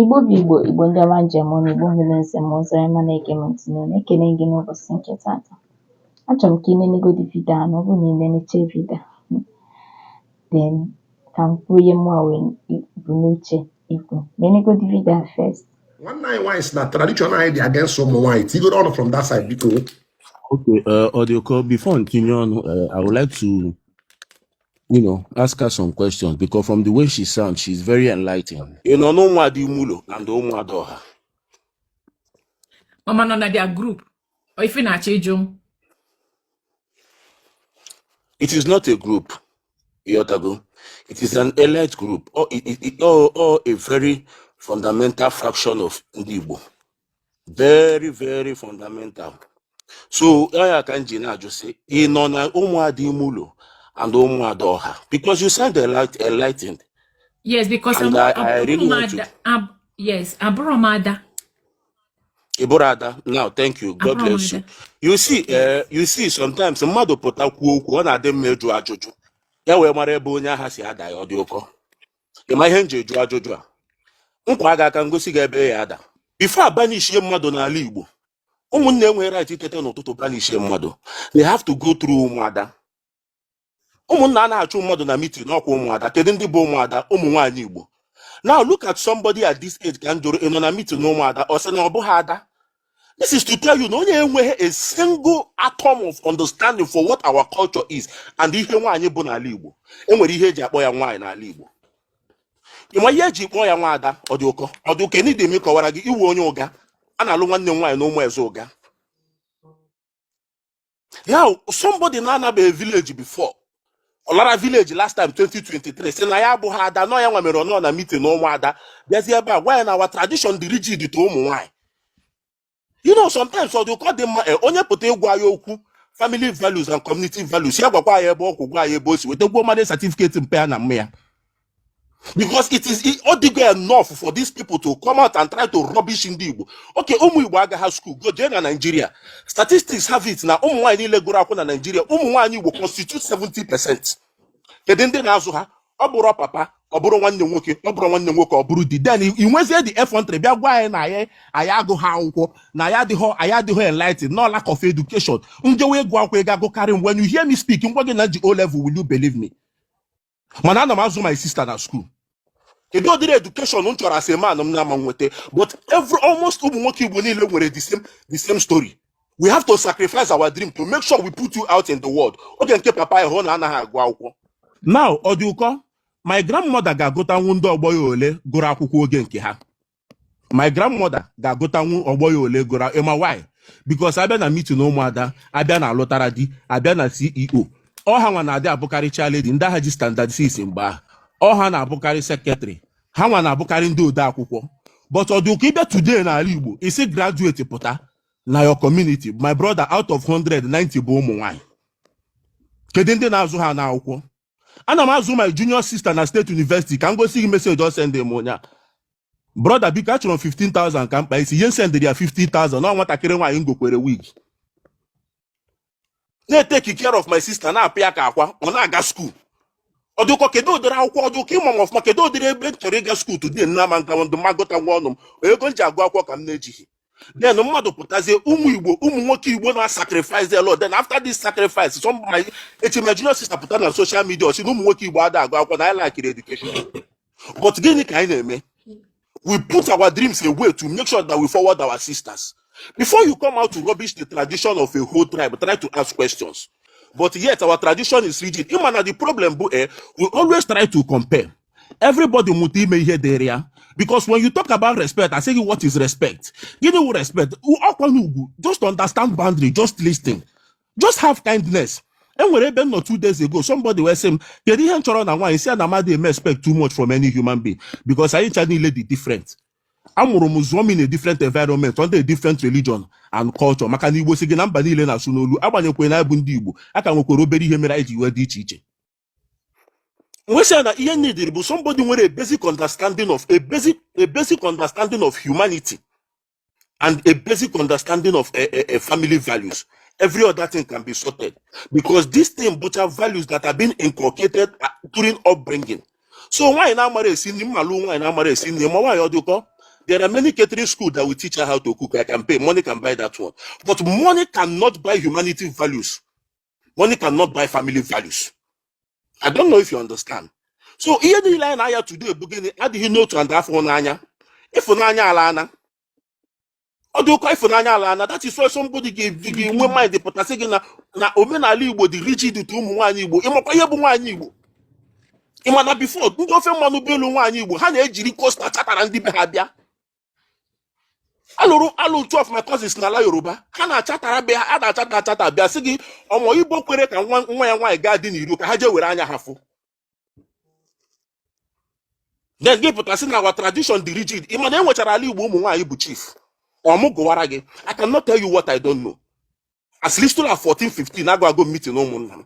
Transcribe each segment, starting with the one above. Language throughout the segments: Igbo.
Igbo bụ Igbo, Igbo ndị ọma njem ọnụ, Igbo nwere nze ma ọzọ ọma na-ege m ntị n'onu, ekele gị n'ụbọchị nke tata. Achọrọ m ka ị nenegodi video a, na ọ bụrụ na ị neneche video a, then ka m kwuo ihe mụnwa wee bu n'uche ikwu. Nenegodi video a first. Nwanne anyị nwaanyị si na tradition anyị dị against ụmụ nwaanyị. Tigoro ọnụ from that side, biko. Okay, Odioko, before continue on, I would like to ask her some questions because from the way she sounds, she's very enlightened. No Ụmụada Imulo and Ụmụada Ọha. Mama nọ na their group. Ọ ife na-achọ ịjụ m. It is not a group, Yotago. It is an elite group or a very fundamental fraction of Ndị Igbo. Very, very fundamental. So, ya ka m ji na-ajụ sị, ị nọ na Ụmụada Imulo and Ụmụada Ọha? Because you sound enlightened. Yes, because And I abụrụ really m want to. ada. Yes, abụrụ m ada. Ị bụrụ ada. Now, thank you. God Abụrụ m bless you. ada. You see, Yes. you see, sometimes mmadụ pụta kwuo okwu, ọ na-adị mma ịjụ ajụjụ. Ya wee mara ebe onye agha si ada ya, ọ dị ụkọ. Ị ma ihe m ji eju ajụjụ a? Nkwa aga aka ngosi gị ebe ya ada. Before abanishie mmadụ n'ala Igbo, ụmụnne enweghị right itete n'ụtụtụ banishie mmadụ. They have to go through ụmụada. Ụmụnna a na-achụ mmadụ na meeting n'ọkwa ụmụada. Kedu ndị bụ ụmụada? Ụmụ nwaanyị Igbo. Now look at somebody at this age ka m jụrụ, ị nọ na meeting na ụmụada? Ọ sị na ọ bụghị ada. This is to tell you na onye enweghị a single atom of understanding for what our culture is and ihe nwaanyị bụ n'ala Igbo. Enwere ihe eji akpọ ya nwaanyị n'ala Igbo. Ị ma ihe eji kpọọ ya nwaada? Ọ dị ụkọ. Ọ dị ụkọ n'ide m kọwara gị iwu onye ụga. A na-alụ nwanne m nwaanyị na ụmụ eze ụga. Now, somebody na-anabeghị village before, ọ lara village last time 2023, sị na ya abụghị ada nọ ya nwa mere ọ nọ na meeting na ụmụada bịazie ebe a gwa ya na our tradition dị rigid to ụmụ nwaanyị. Sometimes ọ dị ụkọ dị mma, onye pụta ịgwa ya okwu family values and community values, ya gwakwa ya ebe ọkwụ, gwa ya ebe o si wetakwuo marriage certificate mpe ya na mma ya, because it is ọ dịgo enough for these people to come out and try to rubbish ndị Igbo. Okay, ụmụ Igbo agaghị school go jee na Nigeria. Statistics have it na ụmụ nwaanyị niile gụrụ akwụkwọ na Nigeria, ụmụ nwaanyị Igbo constitute 70%. Kedu ndị na-azụ ha? Ọ bụrụ papa, ọ bụrụ nwanne nwoke, ọ bụrụ nwanne nwoke, ọ bụrụ di. Then ị nwezie the effrontery bịa gwa anyị na anyị agụghị akwụkwọ, na anyị adịghọ enlightened, no lack of education. Njewe ịgụ akwụkwọ, ị ga-agụkarị m. When you hear me speak, ngwa gị na ji O level, will you believe me? Mana ana m azụ my sister na school. Kedu ụdịrị education m chọrọ as a man m na-ama nweta? But every almost ụmụ nwoke Igbo niile nwere the same story. We have to sacrifice our dream to make sure we put you out in the world. Oge nke papa ya hụ na anaghị agụ akwụkwọ. Now, ọ dị ụkọ. My grandmother ga-agụtanwu ndị ọgbọ ya ole gụrụ akwụkwọ oge nke ha. My grandmother ga-agụtanwu ọgbọ ya ole gụrụ. Ịma why? Because abịa na meeting ụmụada, abịa na alụtara di, abịa na CEO, ọha nwa na-adị abụkarịcha lady ndị agha ji standard 6 mgbe ahụ. Ọha na-abụkarị secretary, ha nwa na-abụkarị ndị ode akwụkwọ. But ọ dị ụkọ ịbịa today n'ala Igbo, isi graduate pụta na your community, my brother, out of 100, 90 bụ ụmụ nwanyị. Kedu ndị na-azụ ha n'akwụkwọ? Ana m azụ my junior sister na state university. Ka m gosi gị message ọ send m ụnyaa: "Brother, biko, achọrọ m 15,000 ka mkpa isi ihe." Sendịrị ya 50,000. Na nwatakịrị nwaanyị m gokwere wig na-eteki care of my sister, na-apụ ya ka akwa, ọ na-aga school. Ọ dịkọ kedu ụdịrị akwụkwọ ọ dịkọ ịma m ọfụma? Kedu ụdịrị ebe m chọrọ ịga school today nna ma nka ndụ magụta nwa ọnụ m ego m ji agụ akwụkwọ ka m na-ejighị? Then mmadụ pụtazie, ụmụ Igbo, ụmụ nwoke Igbo na sacrifice a lot. Then after this sacrifice, some my echi my junior sister pụta na social media, ọ sị na ụmụ nwoke Igbo ada agụ akwụkwọ, na anyị lakiri education. But gịnị ka anyị na-eme? We put our dreams away to make sure that we forward our sisters. Before you come out to rubbish the tradition of a whole tribe, try to ask questions. But yet our tradition is rigid. Ịma na the problem bụ, we always try to compare. Everybody mụta ime ihe dịrị ya, because when you talk about respect, I say you, what is respect? Gịnị wụ respect? Ọkwa n'ugwu. Just understand boundary, just listen, just have kindness. Enwere ebe m nọ 2 days ago, somebody wee sị m kedu ihe m chọrọ na nwaanyị. Si ya na mmadụ eme expect too much from any human being, because anyị ncha niile dị different. Amụrụ m, zụọ m in a different environment, under a different religion and culture, maka na Igbo si gị na mba niile na-asụ n'olu. Agbanyekwe na bụ ndị Igbo a ka nwekwara obere ihe mere anyị ji wee dị iche iche. Nwesịa na ihe needed bụ somebody nwere a basic understanding of humanity and a basic understanding of a family values. Every other thing can be sorted, because this thing butcher values that have been inculcated during upbringing. So nwaanyị na-amara esi nri, mmalụ nwaanyị na-amara esi nri, ma nwaanyị ọ dị ụkọ. There are many catering schools that will teach her how to cook. I can pay. Money can buy that one. But money cannot buy humanity values. Money cannot buy family values. I don't know if you understand. So ihe niile anyị na-aya today bụ gịnị? Adịghị n'otu and afọ n'anya. Ịfụnanya ala ana. Ọ dị ụkọ ịfụnanya ala ana. That is why somebody ga-enwe mind pụtasị gị na omenala Igbo dị rigid to ụmụ nwaanyị Igbo. Ịmakwa ihe bụ nwaanyị Igbo? Ịma na before ndị ofe mmanụ bụ elu nwaanyị Igbo, ha na-ejiri coaster chatara ndị be ha bịa. Alụrụ alụ two of my cousins n'ala Yoruba, ha na-achatara be ha, a na-achata achata bịa sị gị ọmọ Igbo kwere ka nwa ya nwaanyị gaa dị n'iro ka ha jee were anya ha fụ. Then gị pụta sị na our tradition dị rigid. Ị ma na e nwechara ala Igbo ụmụ nwaanyị bụ chief? Ọmụ gụwara gị. I cannot tell you what I don't know. As little as 14, 15, agụ agụ meeting ụmụnna m.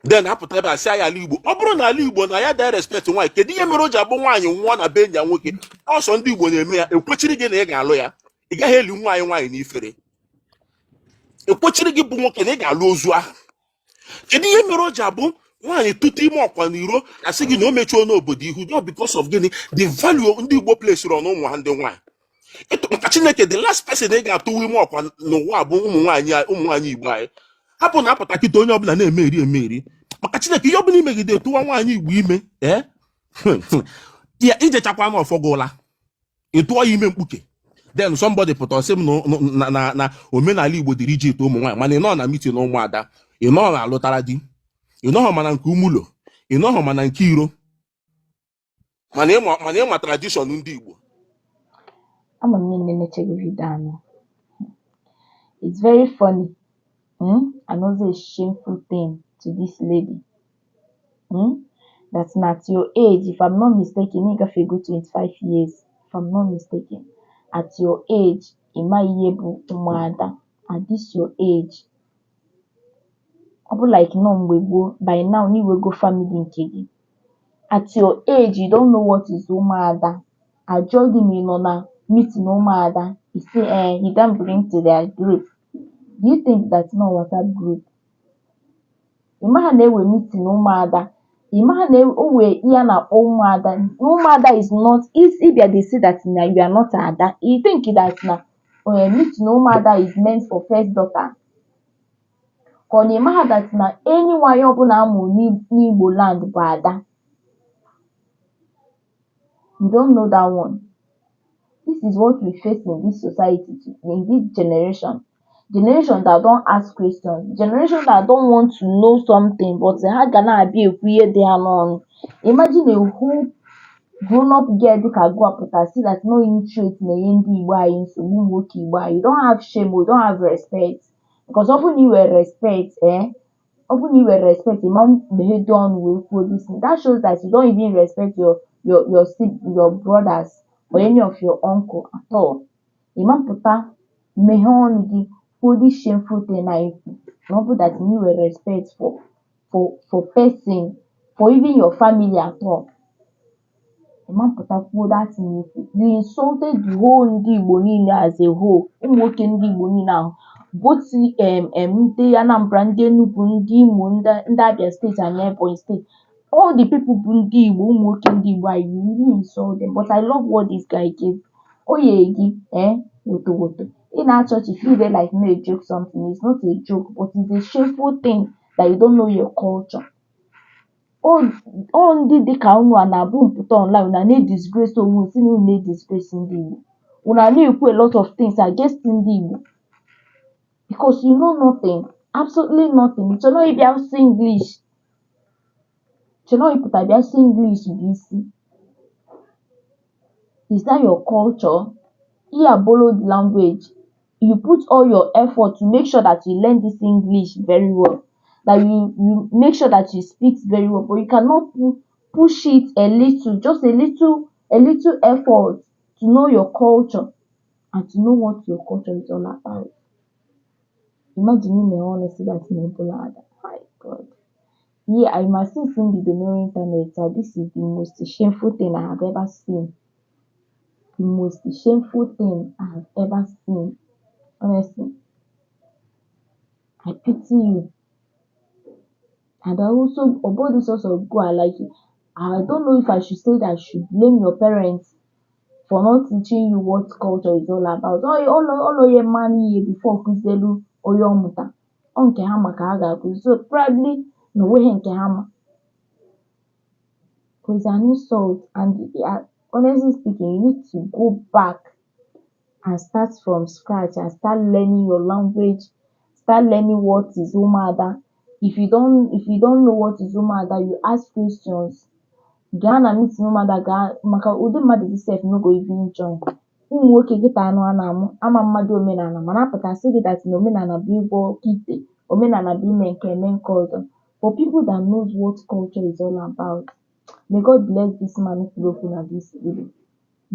Then apụta ebe a sị anyị ala Igbo, ọ bụrụ na ala Igbo na ya da respect nwaanyị, kedu ihe mere o ji abụ nwaanyị nwụọ na be enyi ya nwoke, ọsọ ndị Igbo na-eme ya, ekwechiri gị na ị ga-alụ ya, ị gaghị eli nwaanyị nwaanyị n'ifere, ekwechiri gị bụ nwoke na ị ga-alụ ozu ahụ. Kedu ihe mere o ji abụ nwaanyị tụtụ ime ọkwa n'iro, asị gị na o mechuo n'obodo ihu? Not because of gịnị? The value ndị Igbo place on ụmụ ha ndị nwaanyị. Maka Chineke, the last person ị ga-atụwa ime ọkwa n'ụwa bụ ụmụ nwaanyị Igbo anyị. Hapụ na apụta kịta, onye ọbụla na-eme eri eme eri. Maka Chineke, ihe ọbụla imegide tụwa nwaanyị Igbo ime, ee, ya ijechakwa n'ọfọ gị ụla, ị tụọ ya ime mkpuke. Then somebody pụta ọsị m na omenala Igbo dịrị iji eto ụmụ nwaanyị, mana ị nọ na meeting ụmụada, ị nọ na alụtara di, ị nọghọ mana nke umulo, ị nọghọ mana nke iro, mana ịma tradition ndị Igbo. Ama m niile mechego video anọ. It's very funny and also a shameful thing to this lady that na at your age, if I'm not mistaken, ị gafego 25 years, if I'm not mistaken, at your age, ị maghị ihe bụ ụmụada. At this your age, ọ bụ like nọ mgbe gboo, by now n'iwego family nke gị. At your age, you don't know what is ụmụada. Ajụọ gị ma ị nọ na meeting ụmụada, you say you don't belong to their group. Do you think that no WhatsApp group? Ị maha na enwe meeting ụmụada? Ị maha na o nwee ihe a na-akpọ ụmụada? Ụmụada is not if ịbịa dey say that na you are not ada. You think that na meeting ụmụada is meant for first daughter? Ka ọ na ị maha that na any nwaanyị ọbụla a mụrụ n'Igbo land bụ ada? You don't know that one. This is what we face in this society, in this generation. Generation that don't ask questions, generation that don't want to know something, but ha ga na-abịa ekwu ihe dị ha n'ọnụ. Imagine a whole grown up girl dịka gụa pụta sị that no illiterate na-enye ndị Igbo anyị nsogbu, ụmụ nwoke Igbo anyị. You don't have shame, you don't have respect. Because ọ bụrụ na ị nwere respect, ọ bụrụ na ị nwere respect, ị ma meghedo ọnụ wee kwuo this thing. That shows that you don't even respect your brothers or any of your uncle at all. Ị ma pụta meghee ọnụ gị kwuo this shameful thing na ikwu na ọ bụ that na ị nwere respect for person, for even your family at all. Ị ma pụta kwuo that thing ikwu. You insulted the whole ndị Igbo niile as a whole, ụmụ nwoke ndị Igbo niile ahụ, both ndị Anambra, ndị Enugu, ndị Imo, ndị Abia State and Ebonyi State. All the people bụ ndị Igbo, ụmụ nwoke ndị Igbo anyị, you really insult them. But I love what this guy gave. O nyere gị woto woto. Ị na-achọ ọchị, feel like na a joke something. It's not a joke, but it's a shameful thing that you don't know your culture. Ọ ndị dịka unu a na-abụ mpụta online una na-edisgrace onwe unu, sị na unu na-edisgrace ndị Igbo. Unu a na-ekwu a lot of things against ndị Igbo because you know nothing, absolutely nothing. Ị chọrọ ịbịa sụ English, chọrọ ịpụta bịa sụ English bụ isi. Is that your culture? Ihe a borrowed language. You put all your effort to make sure that you learn this English very well, that you make sure that you speak very well, but you cannot push it a little, just a little effort to know your culture and to know what your culture is all about. Imagine ime ọnụ sị that na ebola ada. My God. Yeah, I must since m bido mewe internet, this is the most shameful thing I have ever seen. The most shameful thing I have ever seen. Honestly. I pity you. And I also, about this also go, I like it. I don't know if I should say that I should blame your parents. for not teaching you what culture is all about. Ọ onye mma n'ihe before kụzielu onye ọ mụta. Ọ nke ha ma ka ha ga-akụzi. So probably na onweghị nke ha ma. But it's an insult and honestly speaking, you need to go back and start from scratch and start learning your language, start learning what is Umuada. If you don't know what is Umuada, you ask questions. Gaa na meeting Umuada gaa maka ụdị mmadụ gị sef no go even join. Ụmụ nwoke kịta anụ a na-amụ ama mmadụ omenala mana apụta sị gị that na omenala bụ ịgwọ oke ite, omenala bụ ime nke eme nke ọzọ. For people that knows what culture is all about, may God bless this man kwuru okwu na this video.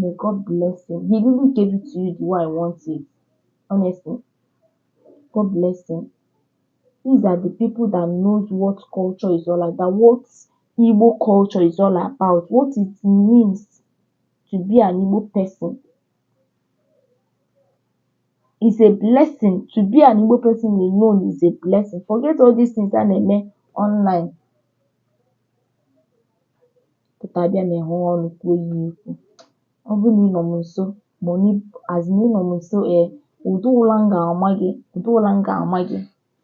May God bless him. He really gave it to you the way I want it. Honestly, God bless him. These are the people that knows what culture is all about, what Igbo culture is all about, what it means to be an Igbo person. It's a blessing to be an Igbo person alone is a blessing. Forget all these things a na-eme online. Pụta bịa meghee ọnụ kwuo ihe ikwu. Ọ bụrụ na ị nọ m nso ma ọ as in ị nọ m nso ee ụdị ụla m ga-ama gị, ụdị ụla m ga-ama gị.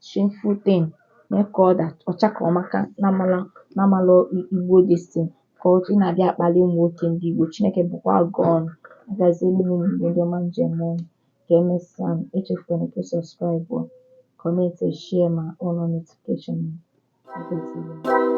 Shameful thing. Mee ka ọ da ọcha ka ọmaka na-amala na-amalọ Igbo this thing ka ị na-abịa akpali ụmụ nwoke ndị Igbo. Chineke bụkwa gị ọnụ. Agazielu m unu Igbo ndị ọma njem ọnụ. Ka emesịa nụ. Echefukwana ka ị subscribe, comment, share ma on notification. Agazielu m.